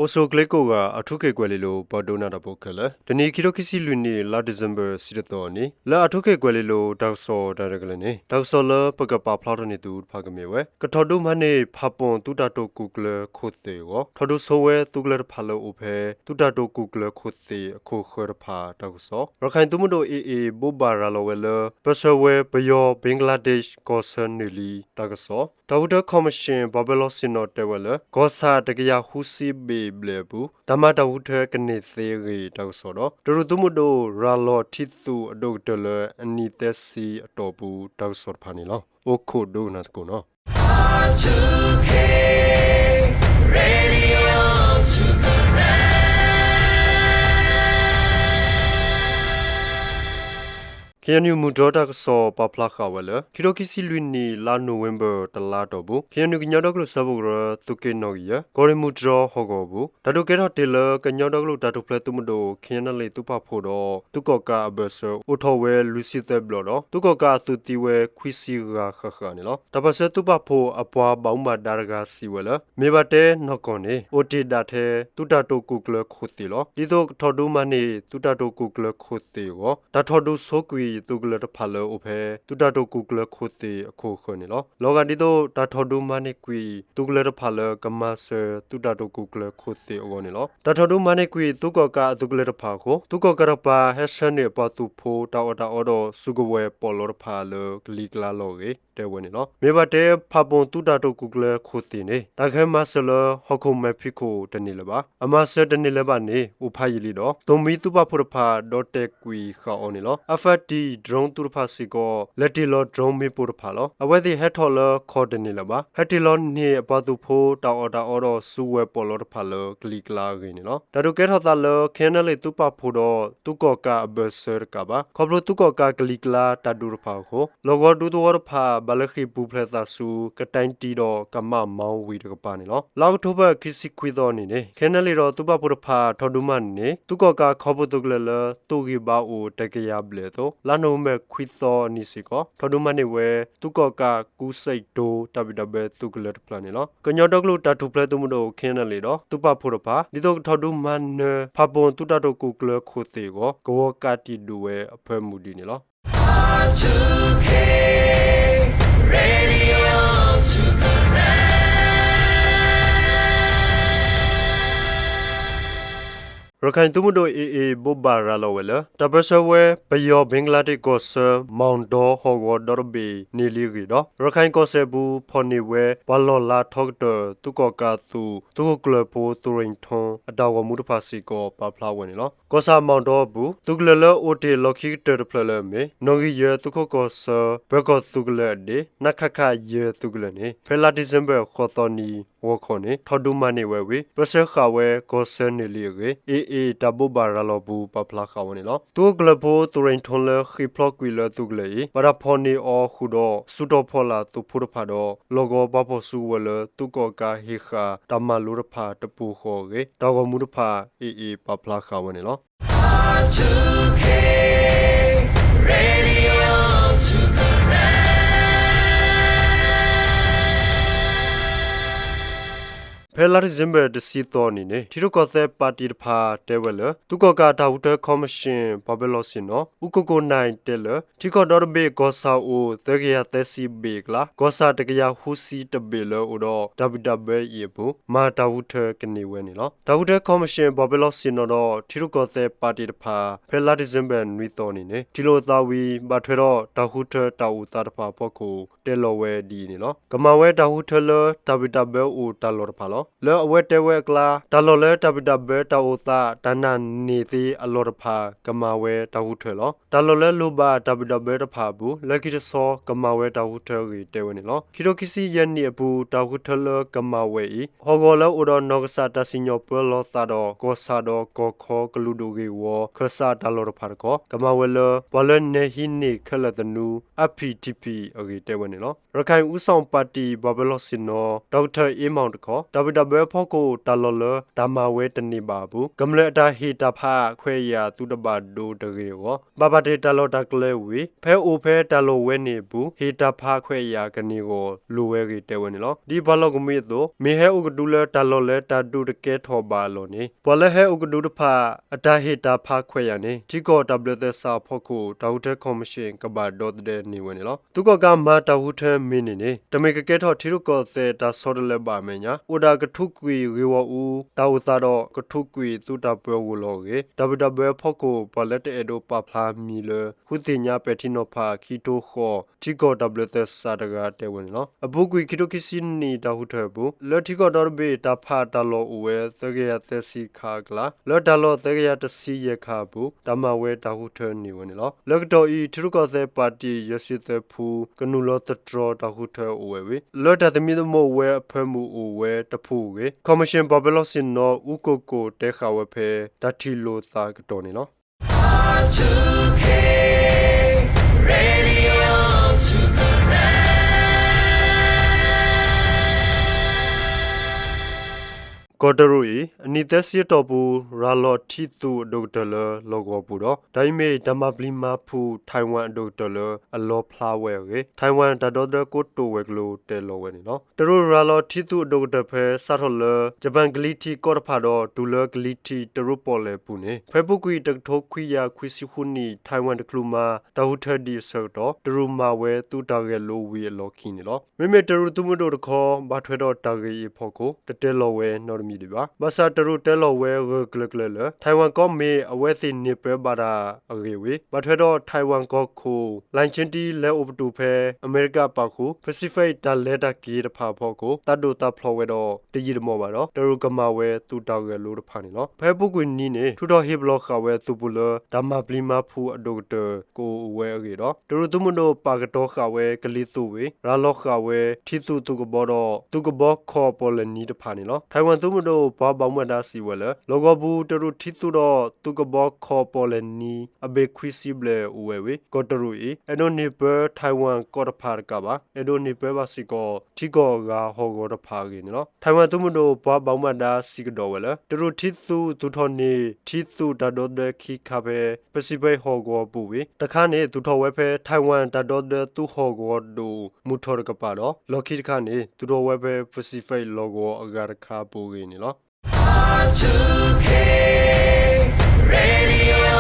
အိၣ်ဆူၣ်အိၣ်ချ့ကိးဂၤ အၣ်ထူခ့ၣ်ကွဲၤလ့လိၤ ပှၤဒိကနၣ်တၢ်ဖိခဲလၢာ်, တနံၤခံထိခံဆံလွံၢ်နံၣ် လါဒံၣ်စ့ဘၢၣ် တဆံတသီအနံၤ လၢအၣ်ထူခ့ၣ်ကွဲၤလ့လိၤ တၢ်ကစီၣ်တၢ်ရဲၣ်တၢ်ကျဲၤန့ၣ် တၢ်ကစီၣ်လၢပကပာ်ဖျါထီၣ်န့ၢ်သုတဖၣ်ကမ့ၢ်ဝဲ ကထီၣ်ဒုးမၤန့ၢ် ဖၣ်ပူၣ်သုးတၢ်တိာ်ကူၣ်ကျဲၤခိၣ်သ့ၣ်အဂီၢ် ထီၣ်ဒုးဆိဝဲသုးကလၢၤတဖၣ်လၢအိၣ်ဖဲ သုးတၢ်တိာ်ကူၣ်ကျဲၤခိၣ်သ့ၣ်အခိၣ်ဃၢၤတဖၣ်တၢ်ကစီၣ်, ရခၢၣ်သုးမုၢ်ဒိၣ် AA ဘိးဘၣ်ရၤလီၤဝဲလၢ ပၢဆှၢဝဲပယီၤ ဘ့ကလါဒ့း ကီၢ်ဆၢန့ၢ်လံတၢ်ကစီၣ်, တၢ်ဃုထၢခီၣ်မံၣ်ၡ့ၣ် ပှၤဘၢလီၤဆ့ၣ်နီၤတဲဝဲလၢ ကီၢ်ဆၣ်တကယၤဃုဆံဘ့ၣ်ဘျဲၣ်အပူၤ တၢ်မၤတၢ်ဃုထၢကန့ၢ်သ့အဂ့ၢ်တၢ်ကစီၣ်ဒီး တရူးသုးမုၢ်ဒိၣ်ရၤလီၤထံသုးအဒိၣ်ကတၢၢ်လၢအနံၣ်သၢဆံအတီၢ်ပူၤတၢ်ကစီၣ်တဖၣ်န့ၣ်လီၤ. အိၣ်ခိးဒိကနၣ်သကိးနီၤ. KNU မုၢ်တြီတၢ်ကစီၣ်ပာ်ဖျါဃာ်ဝဲလၢ ခံထိခံဆံလွံၢ်နံၣ် လါနိၣ်ဝ့ဘၢၣ်တလါအတီၢ်ပူၤ KNU ကညီဒီကလုာ်စၢဖှိၣ်ကရၢ သုးက့နီၣ်ဂံၢ်ယဲၢ် ကီၢ်ရ့ၣ်မုၢ်တြီဟီၣ်ကဝီၤအပူၤ တၢ်ဒုးကဲထီၣ်တ့ၢ်လၢ ကညီဒီကလုာ်တၢ်ထူၣ်ဖျဲးသုးမုၢ်ဒိၣ် KNLA သုးပာ်ဖှိၣ်ဒီး သုးကီၣ်ကးအဘၢၣ်စၢၤ အိၣ်ထီၣ်ဝဲလွံၢ်ဆံသၢဘျီဒီး သုးကီၣ်ကးအသုးသံဝဲခွံဆံဂၤဃၣ်ဃၣ်န့ၣ်လီၤ. တၢ်ပၢၢ်ဆၢသုးပာ်ဖှိၣ်အပှၤဘၣ်မူဘၣ်ဒါတဂၤစံးဝဲလၢ မ့ၢ်ဘၣ်တဲနီၢ်ကီၢ်န့ၣ် အိၣ်တ့ၢ်ဒၣ်ထဲ သုးတၢ်တိာ်ကူၣ်ကျဲၤခိၣ်သ့ၣ်လီၤ. ဒ်သိးကထီၣ်ဒုးမၤန့ၢ်သုးတၢ်တိာ်ကူၣ်ကျဲၤခိၣ်သ့ၣ်အဂီၢ် တၢ်ထီၣ်ဒုးဆိကွံာ်သုးကလၢၤတဖၣ်လၢအိၣ်ဖဲ သုးတၢ်တိာ်ကူၣ်ကျဲၤခိၣ်သ့ၣ်အခိၣ်ဃၢၤန့ၣ်လီၤ. လီၤဂာ်ဒ်သိးတၢ်ထီၣ်ဒုးမၤန့ၢ်ကွံာ် သုးကလၢၤတဖၣ်လၢကမၤစၢၤသုးတၢ်တိာ်ကူၣ်ကျဲၤခိၣ်သ့ၣ်အဂီၢ်န့ၣ်လီၤ. တၢ်ထီၣ်ဒုးမၤန့ၢ်ကွံာ်သုးကီၣ်ကးအသုးကလၢၤတဖၣ်အဃိ သုးကီၣ်ကးတကပၤ ဟဲဆှၢန့ၢ်အပှၤသုးဖိတၢ်အီၣ်တၢ်အီဒီးစုကဝဲၤပီးလီတဖၣ်လၢကလံၤကျါလီၤအဂ့ၢ် တဲဝဲန့ၣ်လီၤ. မ့ၢ်ဘၣ်တဲဖၣ်ပူၣ်သုးတၢ်တိာ်ကူၣ်ကျဲၤခိၣ်သ့ၣ်န့ၣ် တၢ်ကဟဲမၤစၢၤလၢဟီၣ်ခိၣ်မဲာ်ဖံးခိၣ်တန့ၢ်လၢၤဘၣ်. အမၤစၢၤတန့ၢ်လၢၤဘၣ်န့ၣ် အိၣ်ဖးယံာ်လံဒီး သိၣ်မှံသုးပာ်ဖှိၣ်တဖၣ်ဒီးတဲာ်ကွံာ်ဃာ်အီၤန့ၣ်လီၤ. Apache drone သုးတဖၣ်စ့ၢ်ကီး လဲၤတ့ၢ်လီၤ drone မ့ၣ်ပိၢ်တဖၣ်လီၤ. အဝဲသ့ၣ်ဟဲထီၣ်လၢခီၣ်တန့ၢ်လၢၤဘၣ်. ဟဲတ့ၢ်လီၤန့ၢ်အပှၤသုးဖိတၢ်အီၣ်တၢ်အီဒီးစုကဝဲၤပီးလီတဖၣ်လၢကလံၤကျါအဂ့ၢ်န့ၣ်လီၤ. တၢ်ဒုးကဲထီၣ်သးလၢ KNLA သုးပာ်ဖှိၣ်ဒီး သုးကီၣ်ကးအဘၢၣ်စၢၤတကးဘၣ် ခီဖျိသုးကီၣ်ကးကလံၤကျါတၢ်ဒုးတဖၣ်အဃိ လီၢ်ကဝီၤဒူသဝီတဖၣ် ဘၣ်လၢဃ့ၢ်ပူၤဖျဲးသးဆူ ကတဲတံဒီးကမၣ်မီဝံၤတကပၤန့ၣ်လီၤ. လါအီးကထိဘၢၣ်ခံဆံခွံသီအနံၤန့ၣ် KNLA ဒီးသုးပာ်ဖှိၣ်တဖၣ်ထီၣ်ဒုးမၤန့ၢ်န့ၣ် သုးကီၣ်ကးခီဖျိသုးကလၢၤလၢသိၣ်ဂံၢ်ဘါအိၣ်တကယၤဘျဲၣ်အသိး လါနိၣ်ဝ့ဘၢၣ်ခွံသီအနံၤစ့ၢ်ကီး ထီၣ်ဒုးမၤန့ၢ်ဝဲ သုးကီၣ်ကးကူစဲးတိၤတၢ်ဘံၣ်တၢ်ဘၢသုးကလၢၤတဖျၢၣ်န့ၣ်လီၤ. ကညီဒီကလုာ်တၢ်ထူၣ်ဖျဲးသုးမုၢ်ဒိၣ် KNLA ဒီးသုးပာ်ဖှိၣ်တဖၣ် ဒ်သိးကထီၣ်ဒုးမၤနၢၤ ဖၣ်ပူၣ်သုးတၢ်တိာ်ကူၣ်ကျဲၤခိၣ်သ့ၣ်အဂီၢ် ကဝီၤကးတံာ်ဒုးဝဲအဖၢမုၢ်ဒံးန့ၣ်လီၤ. ရခၢၣ်သုးမုၢ်ဒိၣ် AA ဘိးဘၣ်ရၤလီၤဝဲလၢ တၢ်ပၢၢ်ဆၢဝဲ ပယီၤဘ့ကလါဒ့းကီၢ်ဆၢ မီၣ်ဒီဟီၣ်ကဝီၤဒီတဘ့ၣ်န့ၢ်လံအဂ့ၢ်ဒီး ရခၢၣ်ကီၢ်စဲၣ်အပူၤ ဖီၣ်န့ၢ်ဝဲ ပှၤလီၢ်လၤထီကတၢၢ် သုးကီၣ်ကးအသုး သုးခိၣ်ကျၢၢ်ဖိ သုးရ့ၣ်ထီ အတၢ်ဂီၤမူတဖၣ်စ့ၢ်ကီး ပာ်ဖျါဝဲန့ၣ်လီၤ. ကီၢ်ဆၣ်မီၣ်ဒီအပူၤ သုးကလၢၤလၢအိၣ်တ့ၢ်လီၢ်ခံကတၢၢ်တဖျၢၣ်လၢအမ့ၢ် နီၣ်ဂံၢ်ယဲၢ်သုးခိးကီၢ်ဆၢ ပၢၤကီၢ်သုးကလၢၤအဒ့ နခခ ယဲၢ်သုးကလၢၤန့ၣ် ဖဲလါဒံၣ်စ့ဘၢၣ်ဃိးသီနံၤ ဂီၤခီန့ၣ် ထီၣ်ဒုးမၤန့ၢ်ဝဲဝံၤ ပၢၢ်ဆၢဃာ်ဝဲကီၢ်ဆၢန့ၢ်လံအဂ့ၢ် AA တၢ်ဘိးဘၣ်ရၤလီၤပူၤ ပာ်ဖျါဃာ်ဝဲန့ၣ်လီၤ. သုးခိၣ်ကျၢၢ်ဖိ သုးရ့ၣ်ထီလၢဃ့ၢ်ဖျီကွံာ်လၢသုးကလၢၤအံၤ ဘၣ်တၢ်ဖီၣ်န့ၢ်အီၤဃုာ်ဒီး စုတီၤဖီလာ်သုးဖိတဖၣ်ဒီး လီၢ်ကဝီၤပှၤဖီၣ်စုကဝဲၤလၢသုးကီၣ်ကးဟ့ၣ်ဃာ်တၢ်မၤလိတဖၣ်တပူၤဃီအဂ့ၢ် တၢ်ဂီၤမူတဖၣ် AA ပာ်ဖျါဃာ်ဝဲန့ၣ်လီၤ. ဖဲလါဒံၣ်စ့ဘၢၣ်တဆံသီနံၤန့ၣ် ထံရူၢ်ကီၢ်သဲးပၣ်တံၣ်တဖၣ်တဲဝဲလၢ သုးကီၣ်ကးတၢ်ဃုထၢခီမၢၡ့ၣ် ပှၤဘၢလီၤဆ့ၣ်နီၤ အူကိၣ်ကိၣ်နၢ်တဲလၢ ထံကီၢ်ဒီတဘ့ၣ်ကီၢ်ဆၣ်အိၣ်သၢကယၤသၢဆံဘ့ၣ်အကျါ ကီၢ်ဆၣ်တကယၤဃုဆံတဘ့ၣ်လၢအိၣ်ဒီးတၢ်ဘံၣ်တၢ်ဘၢအံၤအပူၤ မၤတၢ်ဃုထၢကန့ၢ်ဝဲန့ၣ်လီၤ. တၢ်ဃုထၢခီမၢၡ့ၣ် ပှၤဘၢလီၤဆ့ၣ်နီၤဒီး ထံရူၢ်ကီၢ်သဲးပၣ်တံၣ်တဖၣ် ဖဲလါဒံၣ်စ့ဘၢၣ်နွံသီနံၤန့ၣ် ထံၣ်လိာ်သးဝံၤ ဘၣ်ထွဲဒီးတၢ်ဃုထၢတၢ်အိၣ်သးတဖၣ်အဖီခိၣ် တဲလီၤဝဲဒ်အံၤန့ၣ်လီၤ. ကမၤဝဲတၢ်ဃုထၢလၢတၢ်ဘံၣ်တၢ်ဘၢအိၣ်တၢ်လီၢ်တဖၣ်လီၤ. လၢအဝဲတဲဝဲအကျါ တၢ်လီၢ်လၢတၢ်ဘံၣ်တၢ်ဘၢတၢ်အိၣ်သး တၢ်နာ်န့ၢ်သ့အလီၢ်တဖၣ် ကမၤဝဲတၢ်ဃုထၢလီၤ. တၢ်လီၢ်လၢလိၣ်ဘၣ်တၢ်ဘံၣ်တၢ်ဘၢတဖၣ်အပူၤ လၢခံတဆီ ကမၤဝဲတၢ်ဃုထၢအဂ့ၢ်တဲဝဲန့ၣ်လီၤ. ခံထိခံဆံယဲၢ်နံၣ်အပူၤ တၢ်ဃုထၢလၢကမၤဝဲအံၤ ဟီၣ်ကဝီၤလၢအိၣ်ဒီးနီၢ်ကစၢ်တၢ်စံၣ်ညီၣ်ပၢလီၤသးဒီး ကီၢ်ဆၣ်ဒီးကီၢ်ခီကလုာ်ဒူၣ်ဂ့ၢ်ဝီ ခၢၣ်စးတၢ်လီၢ်တဖၣ်တခီ ကမၤဝဲလၢ ပှၤလၢနဲၣ်ဟံးန့ၢ်ခဲလၢာ်သနူ အဖံၣ်ထံဖံၣ်အဂ့ၢ်တဲဝဲန့ၣ်လီၤ. ရခၢၣ်အူစီၣ်ပၣ်တံၣ် ပှၤဘၢလီၤဆ့ၣ်နီၤ ဒီကထၢၣ်အ့မီၣ်တခီ တၢ်ဘံၣ်တၢ် ဘၢဖီခိၣ် တၢ်လီၢ်လၢတၢ်မၤဝဲတန့ၢ်ဘၣ်အပူၤ ကမျၢၢ်အတၢ်ဟ့ၣ်တၢ်ဖးခွဲးယာ်သုတဘၣ်ဒိတဂ့ၤအဂီၢ် ဘၣ်ပာ်တ့ၢ်တၢ်လီၢ်တၢ်ကျဲဝံၤ ဖဲအိၣ်ဖဲတၢ်လီၢ်ဝဲန့ၣ်အပူၤ ဟ့ၣ်တၢ်ဖးခွဲးယာ်ကန့ၢ်အဂီၢ် လိၣ်ဝဲအဂ့ၢ်တဲဝဲန့ၣ်လီၤ. ဒ်ပှၤလီၢ်ကမှံအသိး မ့ၢ်ဟဲအိၣ်ကဒုလၢတၢ်လီၢ်လၢတၢ်ဒုးတကဲထီၣ်ဘၣ်အလီၢ်န့ၣ် ပှၤလၢဟဲအိၣ်ကဒုတဖၣ် အတၢ်ဟ့ၣ်တၢ်ဖးခွဲးယာ်န့ၣ် ထံကီၢ်တၢ်ဘျၢသဲစးအဖီခိၣ် တၢ်ဃုထၢခီၣ်မံၣ်ၡ့ၣ် ကဘၣ်ဒီသဒၢန့ၢ်ဝဲန့ၣ်လီၤ. သုးကီၣ်ကးမၤတၢ်ဃုထၢမ့ၢ်န့ၢ်န့ၣ် တမ့ၢ်ကကဲထီၣ်ထံရူၢ်ကီၢ်သဲးတၢ်ဆီတလဲဘၣ်အမဲာ်ညါ အိၣ်ဒၣ်ကထူးကွံာ်ဂ့ၢ်ဂီၢ်အူ တၢ်အိၣ်သးဒီး ကထူးကွံာ်သုးတၢ်ပၢၤဂီၢ်လီၤအဂ့ၢ် တၢ်ဘံၣ်တၢ်ဘၢအဖီခိၣ် ပှၤလၢတအဲၣ်ဒိးပာ်ဖျါမံၤလၢ ဃုသ့ၣ်ညါပဲာ်ထံနီၤဖး ခံကထိဃိး ထံကီၢ်တၢ်ဘျၢသဲစးတဂၤတဲဝဲန့ၣ်လီၤ. အပူၤကွံာ် ခံကထိခံဆံနံၣ်တၢ်ဃုထၢအပူၤ လၢထံကီၢ်ဒီတဘ့ၣ် တၢ်ဖးတၢ်လီၢ်အိၣ်ဝဲ သၢကယၤသၢဆံခါအကျါ လၢတၢ်လီၢ်သၢကယၤတဆံယဲၢ်ခါအပူၤ တၢ်မၤဝဲတၢ်ဃုထၢန့ၢ်ဝဲန့ၣ်လီၤ. လၢကတီၢ်အံၤ ထံရူၢ်ကီၢ်သဲးပၣ်တံၣ် ယဲၢ်ဆံသၢဖု ကနုာ်လီၤသတြီၤတၢ်ဃုထၢအိၣ်ဝဲဝံၤ လၢတၢ်သမံသမိးဝဲအဖၢမုၢ်အိၣ်ဝဲတဖုအဂ့ၢ် ခီၣ်မံၣ်ၡ့ၣ်ပှၤပၢၤလီၢ်ဆ့ၣ်နီၤ အူကိၣ်ကိၣ်တဲဃာ်ဝဲဖဲ တၢ်ထံၣ်လိာ်သးကတီၢ်န့ၣ်လီၤ. ကီၢ်တရူးအံၤ အနံၣ်သၢဆံအတီၢ်ပူၤ ရၤလီၤထံသုးအဒိၣ်ကတၢၢ်လၢလီၢ်ကဝီၤပူၤဒီး တၢ်အံၤမ့ၢ်တၢ်မၤပျံၤမၤဖုး Taiwan အဒိၣ်ကတၢၢ်လၢအလီၤဖျါဝဲအဂ့ၢ် Taiwan တၢ်ဒီသဒၢကိတိာ်ဝဲၤကျိၤတဲလီၤဝဲန့ၣ်လီၤ. တရူးရၤလီၤထံသုးအဒိၣ်ကတၢၢ်ဖဲ စးထီၣ်လၢ ယပၣ်ကလံၤထံးကီၢ်တဖၣ်ဒီး တုၤလၢကလံၤထံးတရူးပီၣ်လဲၣ်အပူၤန့ၣ် ဖဲအပူၤကွံာ်တကထိခွံကယၤခွံဆံဃုနံၣ် Taiwan တချုးမၤတၢ်ဃုထၢဒံးအဆၢကတီၢ် တရူးမၤဝဲသုးတၢ်ဂဲၤလိဝံၤအလီၢ်ခံန့ၣ်လီၤ. မ့မ့ၢ်တရူးသုးမုၢ်ဒိၣ်တခီ ဘၣ်ထွဲဒီးတၢ်ဂ့ၢ်အံၤအဖီခိၣ် တတဲလီၤဝဲနီတမံၤဒံးဘၣ်. ဘၣ်ဆၣ်တရူးတဲလီၤဝဲဂၢၢ်ကျၢၤကျၢၤလၢ Taiwan ကီၢ်မ့ၢ်အဝဲသ့ၣ်န့ၢ်ပၢဘၣ်တၢ်အဂ့ၢ်ဝံၤ ဘၣ်ထွဲဒီး Taiwan ကီၢ်ခိၣ် Lai Ching-te လဲၤအိၣ်ပတုာ်ဖဲ အမဲရကၤပာ်ဃုာ် Pacific တၢ်လဲၤတၢ်က့ၤတဖၣ်အဖီခိၣ် သးဒိၣ်သးဖျိးဝဲဒီး တယံာ်တမီၢ်ဘၣ်ဒီး တရူးကမၤဝဲသုးတၢ်ဂဲၤလိတဖၣ်န့ၣ်လီၤ. ဖဲအပူၤကွံာ်နံၤန့ၣ် ထုးထီၣ်ဟ့ၣ်ပလီၢ်ဃာ်ဝဲသုးပူၤလၢ တၢ်မၤပျံၤမၤဖုးအဒိၣ်ကတၢၢ် ကအိၣ်အိၣ်ဝဲအဂ့ၢ်ဒီး တရူးသုးမုၢ်ဒိၣ်ပာ်ကတီၤဃာ်ဝဲကလံၤသုးဝံၤ ရၤလီၤဃာ်ဝဲထံသုးသုးကဘီဒီး သုးကဘီခီၣ်ပီၣ်လဲၣ်နံၤတဖၣ်န့ၣ်လီၤ. Taiwan သုးမုၢ်ဒိၣ်ပှၤဘၣ်မူဘၣ်ဒါစံးဝဲလၢ လီၢ်ကဝီၤပူၤတရူးထံသုးဒီးသုးကဘီခီၣ်ပီၣ်လဲၣ်နံၤ အဘ့ၣ်ခွံဆံဘျဲၣ်အိၣ်ဝဲဝံၤ ကီၢ်တရူးအံၤ အဲၣ်ဒိးန့ၢ်ပၢ Taiwan ကီၢ်တဖၣ်တကးဘၣ် အဲၣ်ဒိးန့ၢ်ပၢဘၣ်စ့ၢ်ကီး ထံကီၢ်အဂၤဟီၣ်ကဝီၤတဖၣ်အဂ့ၢ်န့ၣ်လီၤ. Taiwan သုးမုၢ်ဒိၣ်ပှၤဘၣ်မူဘၣ်ဒါစံးကဒီးဝဲလၢ တရူးထံသုးသူၣ်ထီၣ်န့ၢ် ထံသုးတၢ်ဒီသဒၢခံခါဖဲ Pacific ဟီၣ်ကဝီၤပူၤဝံၤ တခါန့ၣ် သူၣ်ထီၣ်ဝဲဖဲ Taiwan တၢ်ဒီသဒၢသုးဟီၣ်ကဝီၤဒိၣ်မုၢ်ထီၣ်တကပၤဒီး လီၢ်ခံတခါန့ၣ် သူၣ်ထီၣ်ဝဲဖဲ Pacific လီၢ်ကဝီၤအဂၤတခါအပူၤအဂ့ၢ်န့ၣ်လီၤ.